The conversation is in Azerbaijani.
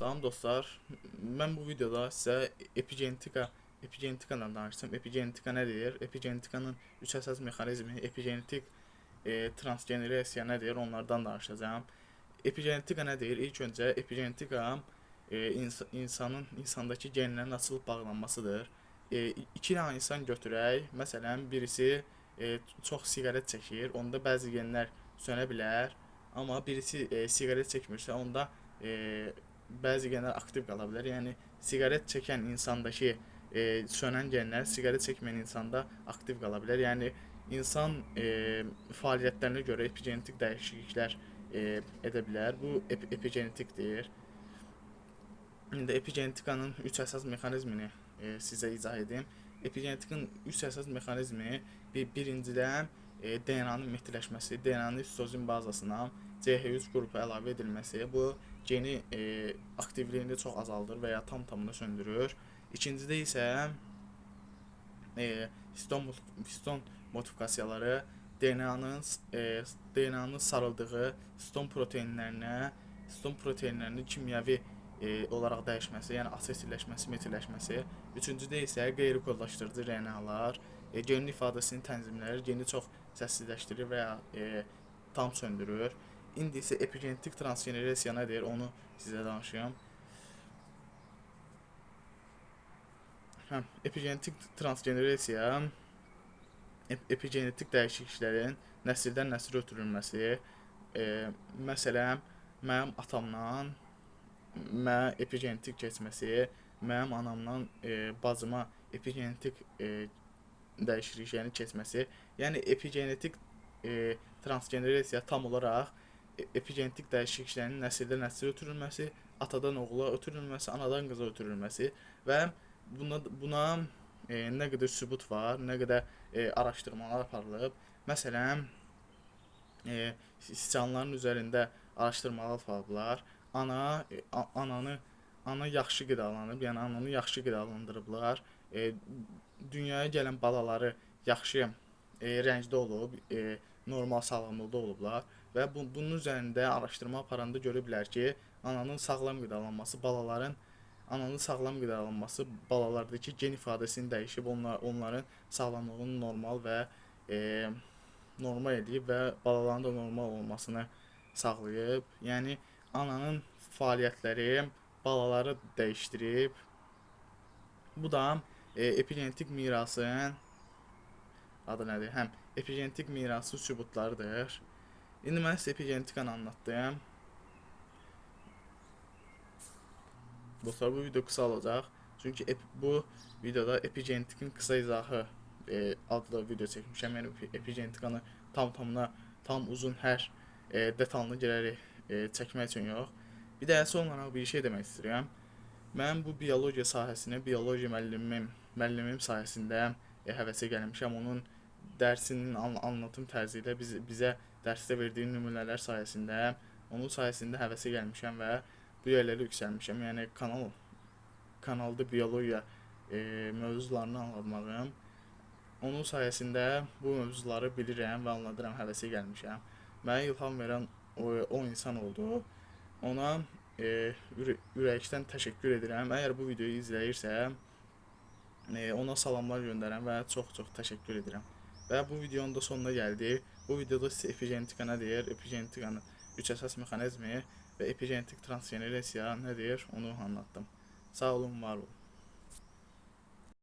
Salam dostlar, mən bu videoda sizə epigenetikadan danışacağam. Epigenetika nədir? Epigenetikanın 3 əsas mexanizmi, epigenetik transgenerasiya nədir? Onlardan danışacağam. Epigenetika nədir? İlk öncə epigenetika insandakı genlərin açılıb bağlanmasıdır. İki dənə insan götürək. Məsələn, birisi çox siqaret çəkir, onda bəzi genlər sönə bilər. Amma birisi siqaret çəkmirsə, onda bəzi genlər aktiv qala bilər. Yəni siqaret çəkən insandakı sönən genlər siqaret çəkməyən insanda aktiv qala bilər. Yəni insan fəaliyyətlərinə görə epigenetik dəyişikliklər edə bilər. Bu epigenetikdir. İndi epigenetikanın 3 əsas mexanizmini sizə izah edim. Epigenetikin 3 əsas mexanizmi birincidən DNA-nın metilləşməsi, DNA-nın sitozin bazasına CH3 qrupu əlavə edilməsi, bu geni aktivliyini çox azaldır və ya tam-tamına söndürür. İkincidə isə histon modifikasiyaları DNA-nın sarıldığı histon proteinlərinin kimyəvi olaraq dəyişməsi, yəni asetilləşməsi, metilləşməsi. Üçüncüdə isə qeyri-kodlaşdırıcı RNA-lar, genin ifadəsini tənzimləyir, geni çox səssizləşdirir və ya tam söndürür. İndi isə epigenetik transgenerasiya nədir, onu sizə danışım. Epigenetik transgenerasiya epigenetik dəyişikliklərin nəsildən nəsilə ötürülməsi. Məsələn, mənim atamdan mənə epigenetik keçməsi, mənim anamdan bacıma epigenetik dəyişikliklərin keçməsi. Yəni epigenetik transgenerasiya tam olaraq epigenetik dəyişikliklərin nəsildən nəsilə ötürülməsi, atadan oğula ötürülməsi, anadan qıza ötürülməsi və buna nə qədər sübut var, nə qədər araşdırmalar aparılıb. Məsələn, siçanların üzərində araşdırmalar aparılıblar. Ana ananı ana yaxşı qidalanıb, yəni ananı yaxşı qidalandırıblar. Dünyaya gələn balaları yaxşı rəngdə olub, normal sağlamlıqda olublar və bunun üzərində araşdırma aparanda görüblər ki, ananın sağlam qidalanması balalardakı gen ifadəsini dəyişib, onların sağlamlığını normal və normal edib və balaların da normal olmasını sağlayıb. Yəni ananın fəaliyyətləri balaları dəyişdirib. Bu da epigenetik mirasın adı nədir? Həm epigenetik mirasın sübutlarıdır. İndi mən sizə epigenetikanı anlatdım. Dostlar, bu video qısa olacaq. Çünki bu videoda epigenetikin qısa izahı adlı video çəkmişəm. Yəni epigenetikanı tam-tamına, tam uzun hər detalını girərək çəkmək üçün yox. Bir də son olaraq bir şey demək istəyirəm. Mən bu biologiya sahəsinə biologiya müəllimim sayəsində həvəsə gəlmişəm. Onun dərsinin anlatım tərzi ilə bizə dərsdə verdiyi nümunələr sayəsində, onun sayəsində həvəsə gəlmişəm və bu yerlərə yüksəlmişəm. Yəni kanalda biologiya mövzularını anlatmağım, onun sayəsində bu mövzuları bilirəm və anladıram, həvəsə gəlmişəm. Mənə ilham verən o insan oldu. Ona ürəkdən təşəkkür edirəm. Əgər bu videoyu izləyirsə, ona salamlar göndərəm və çox-çox təşəkkür edirəm. Və bu videonun da sonuna gəldik. Bu videoda sizə epigenetika nədir, epigenetikanın 3 əsas mexanizmi və epigenetik transgenerasiya nədir, onu anlatdım. Sağ olun, var olun.